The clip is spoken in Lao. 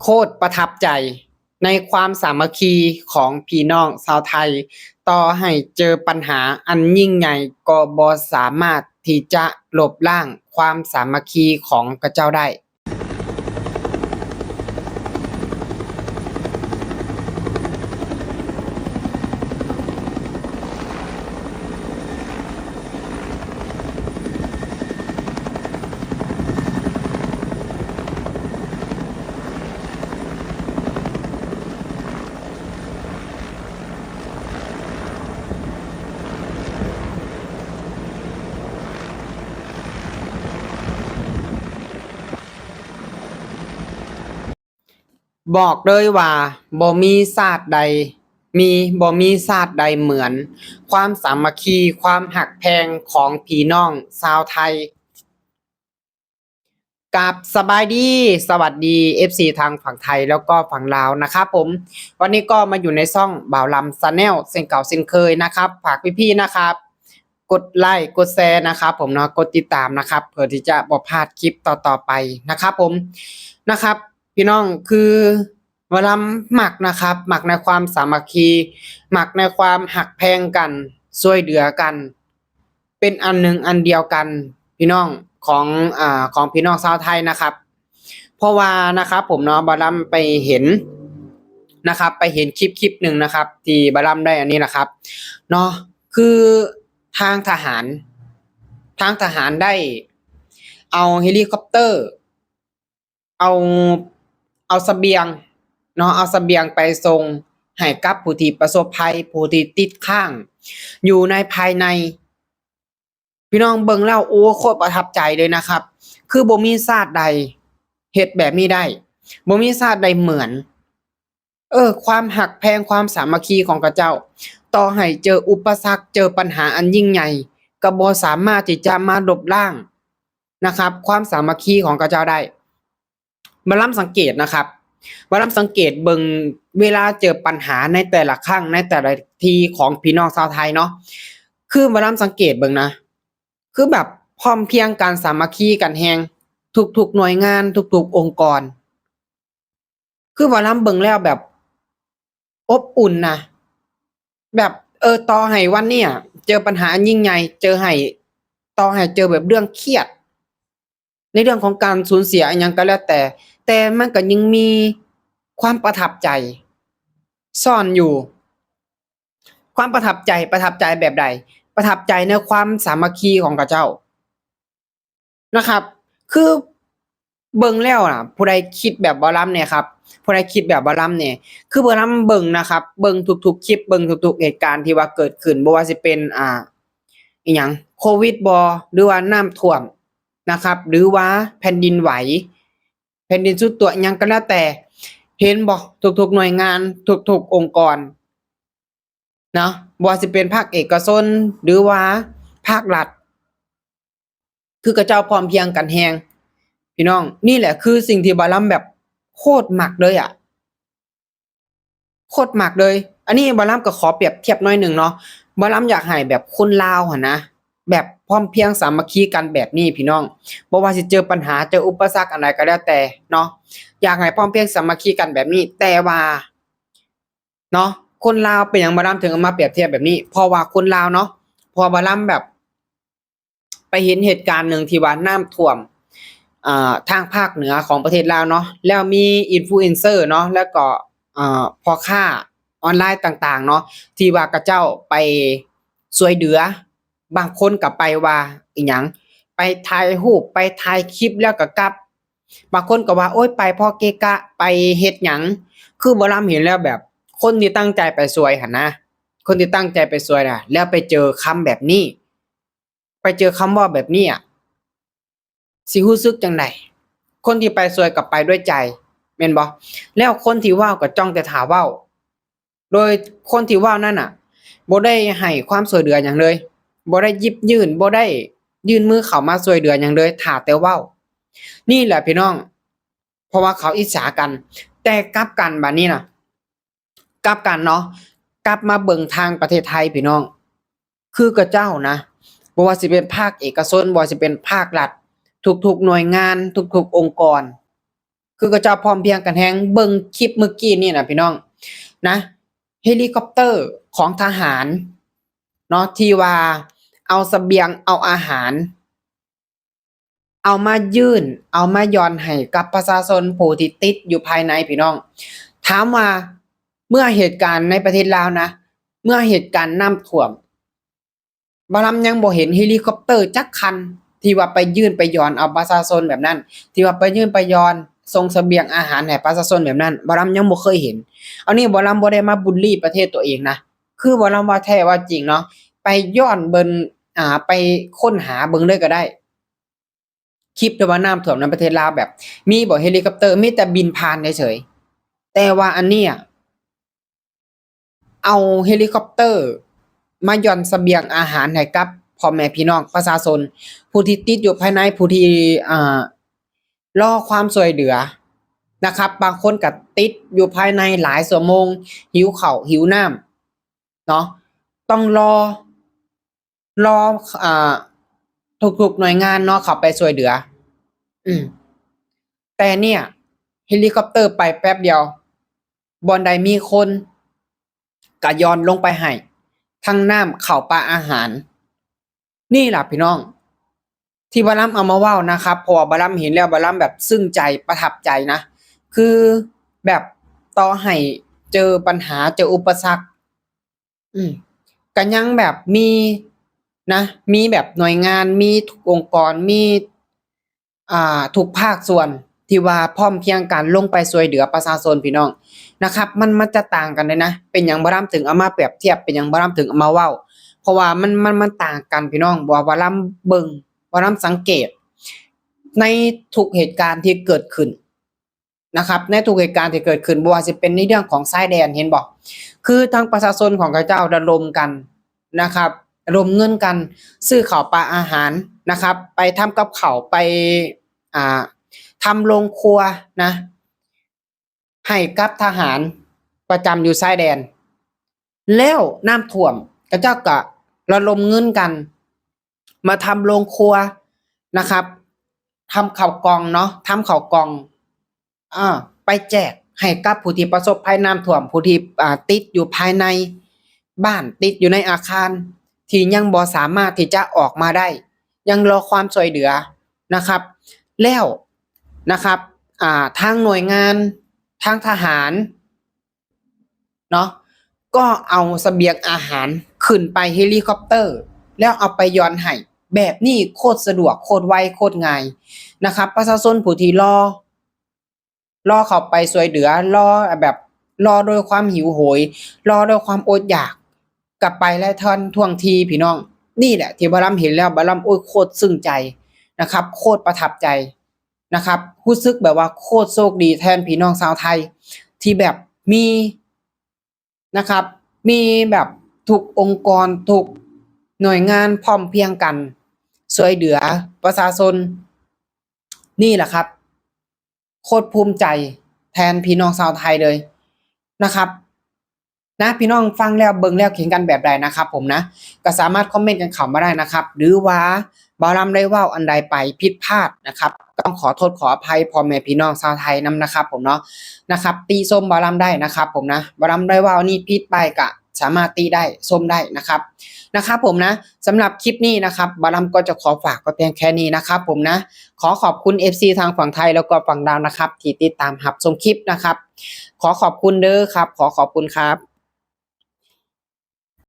ໂຄດປະທັບໃຈໃນຄວາມສາມັກຄີຂອງພີ່ນ້ອງຊາວໄທ, ຕໍ່ໃຫ້ເຈີປັນຫາອັນຍິ່ງໃຫຍ່ກໍບໍ່ສາມາດທີ່ຈະລົບລ້າງຄວາມສາມັກຄີຂອງຂະເຈົ້າໄດ້. ບອກເລີຍວ່າບໍ່ມີຊາດໃດມີ, ບໍ່ມີຊາດໃດເໝືອນຄວາມສາມັກຄີ, ຄວາມຮັກແພງຂອງພີ່ນ້ອງຊາວໄທ. ກາບສະບາຍດີ, ສະຫວັດດີ ເອັຟຊີ ທາງຝັ່ງໄທ ແລ້ວກໍຝັ່ງລາວນະຄັບຜົມ. ວັນນີ້ກໍມາຢູ່ໃນຊ່ອງບ່າວລຳ Channel ເຊັ່ນເກົ່າເຊັ່ນເຄີຍນະຄັບ. ຝາກພີ່ໆນະຄັບ ກົດໄລກົດແຊນະຄັບຜົມເນາະ, ກົດຕິດຕາມນະຄັບ ເພື່ອທີ່ຈະບໍ່ພາດຄລິບຕໍ່ໆໄປນະຄັບຜົມ ນະຄັບ. ພີ່ນ້ອງ ຄືບ່າວລຳມັກນະຄັບ, ມັກໃນຄວາມສາມັກຄີ, ມັກໃນຄວາມຮັກແພງກັນ, ຊ່ວຍເຫຼືອກັນ, ເປັນອັນໜຶ່ງອັນດຽວກັນ ພີ່ນ້ອງ ຂອງ ອາ ຂອງພີ່ນ້ອງຊາວໄທນະຄັບ. ເພາະວ່ານະຄັບຜົມເນາະ ບ່າວລຳໄປເຫັນນະຄັບ, ໄປເຫັນຄລິບຄລິບໜຶ່ງນະຄັບ ທີ່ບ່າວລຳໄດ້ອັນນີ້ນະຄັບເນາະ, ຄືທາງທະຫານ ທາງທະຫານໄດ້ເອົາເຮລິຄອບເຕີ ເອົາ ເອົາສະບຽງເນາະ, ເອົາສະບຽງໄປສົ່ງໃຫ້ກັບຜູ້ທີ່ປະສົບໄພ, ຜູ້ທີ່ຕິດຄ້າງຢູ່ໃນພາຍໃນ. ພີ່ນ້ອງເບິ່ງແລ້ວ ໂອ້ ໂຄດປະທັບໃຈເລີຍນະຄັບ. ຄືບໍ່ມີຊາດໃດເຮັດແບບນີ້ໄດ້, ບໍ່ມີຊາດໃດເໝືອນ. ເອີ ຄວາມຮັກແພງ, ຄວາມສາມັກຄີຂອງເຂົາເຈົ້າ, ຕໍ່ໃຫ້ເຈີອຸປະສັກ, ເຈີບັນຫາອັນຍິ່ງໃຫຍ່, ກໍບໍ່ສາມາດທີ່ຈະມາລົບລ້າງນະຄັບ ຄວາມສາມັກຄີຂອງເຂົາເຈົ້າໄດ້. ບ່າວລຳສັງເກດນະຄັບ, ບ່າວລຳສັງເກດເບິ່ງເວລາເຈີບັນຫາໃນແຕ່ລະຄັ້ງ, ໃນແຕ່ລະທີຂອງພີ່ນ້ອງຊາວໄທເນາະ, ຄືບ່າວລຳສັງເກດເບິ່ງນະ, ຄືແບບພ້ອມພຽງກັນ, ສາມັກຄີກັນແຮງ, ທຸກໆໜ່ວຍງານ, ທຸກໆອົງກອນ. ຄືວ່ານຳເບິ່ງແລ້ວແບບອົບອຸ່ນນະ, ແບບ ເອີ ຕໍ່ໃຫ້ວັນເນີ້ຍເຈີບັນຫາອັນຍິ່ງໃຫຍ່, ເຈີໃຫ້ ຕໍ່ໃຫ້ເຈີແບບເລື່ອງຄຽດ ໃນເລື່ອງຂອງການສູນເສຍອີ່ຫຍັງກໍແລ້ວແຕ່, ແຕ່ມັນກໍຍັງມີຄວາມປະທັບໃຈຊ້ອນຢູ່. ຄວາມປະທັບໃຈ, ປະທັບໃຈແບບໃດ? ປະທັບໃຈໃນຄວາມສາມັກຄີຂອງເຂົາເຈົ້າ ນະຄັບ. ຄືເບິ່ງແລ້ວນະ, ຜູ້ໃດຄິດແບບບ່າວລຳແດ່ຄັບ, ຜູ້ໃດຄິດແບບບ່າວລຳແດ່? ຄືບ່າວລຳເບິ່ງນະຄັບ, ເບິ່ງທຸກໆຄລິບ, ເບິ່ງທຸກໆເຫດການທີ່ວ່າເກີດຂຶ້ນ, ບໍ່ວ່າຊິເປັນ ອ່າ ອີ່ຫຍັງ ໂຄວິດບໍ ຫຼືວ່ານ້ຳຖ້ວມນະຄັບ, ຫຼືວ່າແຜ່ນດິນໄຫວ, ແຜ່ນດິນຊຸດຕົວ ອີ່ຫຍັງກໍແລ້ວແຕ່, ເຫັນບໍ່? ທຸກໆໜ່ວຍງານ, ທຸກໆອົງກອນ ເນາະ, ບໍ່ວ່າຊິເປັນພາກເອກະຊົນ ຫຼືວ່າພາກລັດ, ຄືເຂົາເຈົ້າພ້ອມພຽງກັນແຮງ ພີ່ນ້ອງ. ນີ້ແຫຼະຄືສິ່ງທີ່ບ່າວລຳແບບໂຄດມັກເລີຍອະ, ໂຄດມັກເລີຍ. ອັນນີ້ບ່າວລຳກໍຂໍປຽບທຽບໜ້ອຍໜຶ່ງເນາະ, ບ່າວລຳຢາກໃຫ້ແບບຄົນລາວຫັ້ນນະ ແບບພ້ອມພຽງສາມັກຄີກັນແບບນີ້ ພີ່ນ້ອງ. ບໍ່ວ່າຊິເຈີບັນຫາ, ເຈີອຸປະສັກອັນໃດກໍແລ້ວແຕ່ເນາະ, ຢາກໃຫ້ພ້ອມພຽງສາມັກຄີກັນແບບນີ້. ແຕ່ວ່າ ເນາະ, ຄົນລາວ ເປັນຫຍັງບ່າວລຳເຖິງເອົາມາປຽບທຽບແບບນີ້? ເພາະວ່າຄົນລາວເນາະ, ເພາະວ່າບ່າວລຳແບບໄປເຫັນເຫດການໜຶ່ງທີ່ວ່ານ້ຳຖ້ວມ ເອີ ທາງພາກເໜືອຂອງປະເທດລາວເນາະ, ແລ້ວມີອິນຟລູເອັນເຊີເນາະ, ແລ້ວກໍ ເອີ ພໍ່ຄ້າອອນລາຍຕ່າງໆເນາະ ທີ່ວ່າເຂົາເຈົ້າໄປຊ່ວຍເຫຼືອ. ບາງຄົນກໍໄປວ່າອີ່ຫຍັງ, ໄປຖ່າຍຮູບ, ໄປຖ່າຍຄລິບແລ້ວກໍກັບ. ບາງຄົນກໍວ່າ ໂອ້ຍ ໄປເພາະເກະກະ, ໄປເຮັດຫຍັງ. ຄືບ່າວລຳເຫັນແລ້ວແບບ ຄົນທີ່ຕັ້ງໃຈໄປຊ່ວຍຫັ້ນນະ, ຄົນທີ່ຕັ້ງໃຈໄປຊ່ວຍນະ, ແລ້ວໄປເຈີຄຳແບບນີ້, ໄປເຈີຄຳເວົ້າແບບນີ້ອະ, ຊິຮູ້ສຶກຈັ່ງໃດ? ຄົນທີ່ໄປຊ່ວຍກໍໄປດ້ວຍໃຈ ແມ່ນບໍ່? ແລ້ວຄົນທີ່ເວົ້າກໍຈ້ອງແຕ່ຖ້າເວົ້າ. ໂດຍຄົນທີ່ເວົ້ານັ້ນນະ ບໍ່ໄດ້ໃຫ້ຄວາມຊ່ວຍເຫຼືອຫຍັງເລີຍ, ບໍ່ໄດ້ຢິບຍື່ນ, ບໍ່ໄດ້ຍື່ນມືເຂົ້າມາຊ່ວຍເຫຼືອຫຍັງເລີຍ, ຖ້າແຕ່ເວົ້າ. ນີ້ແຫຼະພີ່ນ້ອງ, ເພາະວ່າເຂົາອິດສາກັນ. ແຕ່ກັບກັນບາດນີ້ນະ, ກັບກັນເນາະ, ກັບມາເບິ່ງທາງປະເທດໄທພີ່ນ້ອງ, ຄືເຂົາເຈົ້ານະ, ບໍ່ວ່າຊິເປັນພາກເອກະຊົນ, ບໍ່ວ່າຊິເປັນພາກລັດ, ທຸກໆໜ່ວຍງານ, ທຸກໆອົງກອນ, ຄືເຂົາເຈົ້າພ້ອມພຽງກັນແຮງ. ເບິ່ງຄລິບມື້ກີ້ນີ້ນະພີ່ນ້ອງນະ ເຮລິຄອບເຕີຂອງທະຫານເນາະ ທີ່ວ່າເອົາສະບຽງ ເອົາອາຫານ ເອົາມາຍື່ນ ເອົາມາຢ່ອນໃຫ້ກັບປະຊາຊົນຜູ້ທີ່ຕິດຢູ່ພາຍໃນພີ່ນ້ອງ. ຖາມວ່າເມື່ອເຫດການໃນປະເທດລາວນະ ເມື່ອເຫດການນ້ຳຖ້ວມ ບ່າວລຳຍັງບໍ່ເຫັນເຮລິຄອບເຕີຈັກຄັນທີ່ວ່າໄປຍື່ນໄປຢອນເອົາປະຊາຊົນແບບນັ້ນ ທີ່ວ່າໄປຍື່ນໄປຢອນສົ່ງສະບຽງອາຫານໃຫ້ປະຊາຊົນແບບນັ້ນ ບ່າວລຳຍັງບໍ່ເຄີຍເຫັນ. ອັນນີ້ບ່າວລຳບໍ່ໄດ້ມາບູລລີປະເທດຕົວເອງນະ ຄືບ່າວລຳເວົ້າແທ້ເວົ້າຈິງເນາະ ໄປຍ້ອນເບິ່ງ ອ່າ ໄປຄົ້ນຫາເບິ່ງເລີຍກໍໄດ້ ຄລິບທີ່ວ່ານ້ຳຖ້ວມໃນປະເທດລາວ ແບບມີບໍ່ເຮລິຄອບເຕີ ມີແຕ່ບິນຜ່ານເສຍໆ. ແຕ່ວ່າອັນເນີ້ຍ ເອົາເຮລິຄອບເຕີມາຢ່ອນສະບຽງອາຫານໃຫ້ກັບພໍ່ແມ່ພີ່ນ້ອງປະຊາຊົນ ຜູ້ທີ່ຕິດຢູ່ພາຍໃນ ຜູ້ທີ່ ອ່າ ລໍຄວາມຊ່ວຍເຫຼືອນະຄັບ. ບາງຄົນກໍຕິດຢູ່ພາຍໃນຫຼາຍຊົ່ວໂມງ ຫິວເຂົ້າຫິວນ້ຳເນາະ ຕ້ອງລໍ ລໍ ອ່າ ທຸກໆໜ່ວຍງານເນາະ ເຂົ້າໄປຊ່ວຍເຫຼືອ. ອືມ ແຕ່ເນີ້ຍ ເຮລິຄອບເຕີໄປແປັບດຽວ ບ່ອນໃດມີຄົນກະຢ່ອນລົງໄປໃຫ້ ທັງນ້ຳ ເຂົ້າປາ ອາຫານ. ນີ້ລະພີ່ນ້ອງ ທີ່ບ່າວລຳເອົາມາເວົ້ານະຄັບ ເພາະວ່າບ່າວລຳເຫັນແລ້ວ ບ່າວລຳແບບຊຶ້ງໃຈ ປະທັບໃຈນະ ຄືແບບຕໍ່ໃຫ້ເຈີບັນຫາ ເຈີອຸປະສັກ ອືມ ກະຍັງແບບມີນະ ມີແບບໜ່ວຍງານ ມີທຸກອົງກອນ ມີ ອ່າ ທຸກພາກສ່ວນທີ່ວ່າພ້ອມພຽງກັນລົງໄປຊ່ວຍເຫຼືອປະຊາຊົນພີ່ນ້ອງນະຄັບ. ມັນ ມັນຈະຕ່າງກັນເລີຍນະ. ເປັນຫຍັງບ່າວລຳເຖິງເອົາມາປຽບທຽບ ເປັນຫຍັງບ່າວລຳເຖິງເອົາມາເວົ້າ ເພາະວ່າມັນ ມັນ ມັນຕ່າງກັນພີ່ນ້ອງ. ບ່າວລຳເບິ່ງ ບ່າວລຳສັງເກດໃນທຸກເຫດການທີ່ເກີດຂຶ້ນ ນະຄັບ ໃນທຸກເຫດການທີ່ເກີດຂຶ້ນ ບໍ່ວ່າຊິເປັນໃນເລື່ອງຂອງຊາຍແດນ ເຫັນບໍ່ ຄືທາງປະຊາຊົນຂອງເຂົາເຈົ້າລະດົມກັນນະຄັບ ລະດົມເງິນກັນຊື້ເຂົ້າປາອາຫານນະຄັບ ໄປທຳກັບເຂົ້າ ໄປ ອ່າ ທຳໂລງຄົວນະ ໃຫ້ກັບທະຫານປະຈຳຢູ່ຊາຍແດນ. ແລ້ວນ້ຳຖ້ວມ ເຂົາເຈົ້າກະລະດົມເງິນກັນ ມາທຳໂລງຄົວນະຄັບ ທຳເຂົ້າກ່ອງເນາະ ທຳເຂົ້າກ່ອງ ອາ ໄປແຈກໃຫ້ກັບຜູ້ທີ່ປະສົບໄພນ້ຳຖ້ວມ ຜູ້ທີ່ ອາ ຕິດຢູ່ພາຍໃນບ້ານ ຕິດຢູ່ໃນອາຄານ ທີ່ຍັງບໍ່ສາມາດທີ່ຈະອອກມາໄດ້ ຍັງລໍຄວາມຊ່ວຍເຫຼືອນະຄັບ. ແລ້ວນະຄັບ ອາ ທາງໜ່ວຍງານ ທາງທະຫານ ເນາະ ກໍເອົາສະບຽງອາຫານຂຶ້ນໄປເຮລິຄອບເຕີ ແລ້ວເອົາໄປຢ່ອນໃຫ້ ແບບນີ້ໂຄດສະດວກ ໂຄດໄວ ໂຄດງ່າຍນະຄັບ. ປະຊາຊົນຜູ້ທີ່ລໍ ລໍເຂົ້າໄປຊ່ວຍເຫຼືອ ລໍແບບ ລໍດ້ວຍຄວາມຫິວໂຫຍ ລໍດ້ວຍຄວາມອົດຢາກ ກໍໄປໄດ້ທັນທ່ວງທີພີ່ນ້ອງ. ນີ້ແຫຼະທີ່ບ່າວລຳເຫັນແລ້ວ ບ່າວລຳ ໂອ້ຍ ໂຄດຊຶ້ງໃຈນະຄັບ ໂຄດປະທັບໃຈ ນະຄັບ ຮູ້ສຶກແບບວ່າໂຄດໂຊກດີແທນພີ່ນ້ອງຊາວໄທ ທີ່ແບບມີນະຄັບ ມີແບບທຸກອົງກອນ ທຸກໜ່ວຍງານພ້ອມພຽງກັນຊ່ວຍເຫຼືອປະຊາຊົນ. ນີ້ແຫຼະຄັບ ໂຄດພູມໃຈແທນພີ່ນ້ອງຊາວໄທເລີຍນະຄັບ. ນະ ພີ່ນ້ອງຟັງແລ້ວເບິ່ງແລ້ວຄິດເຫັນກັນແບບໃດນະຄັບຜົມນະ ກໍສາມາດຄອມເມັນກັນເຂົ້າມາໄດ້ນະຄັບ ຫຼືວ່າບ່າວລຳໄດ້ເວົ້າອັນໃດໄປຜິດພາດນະຄັບ ຕ້ອງຂໍໂທດຂໍອະໄພພໍ່ແມ່ພີ່ນ້ອງຊາວໄທນຳນະຄັບຜົມເນາະ ນະຄັບ ຕິຊົມບ່າວລຳໄດ້ນະຄັບຜົມນະ. ບ່າວລຳໄດ້ເວົ້າອັນນີ້ຜິດໄປກະສາມາດຕິໄດ້ຊົມໄດ້ນະຄັບ ນະຄັບຜົມນະ. ສຳລັບຄລິບນີ້ນະຄັບ ບ່າວລຳກໍຈະຂໍຝາກໄວ້ພຽງແຄ່ນີ້ນະຄັບຜົມນະ. ຂໍຂອບຄຸນເອັຟຊີທາງຝັ່ງໄທ ແລ້ວກໍຝັ່ງລາວນະຄັບ ທີ່ຕິດຕາມຮັບຊົມຄລິບນະຄັບ. ຂໍຂອບຄຸນເດີຄັບ ຂໍຂອບຄຸນຄັບ.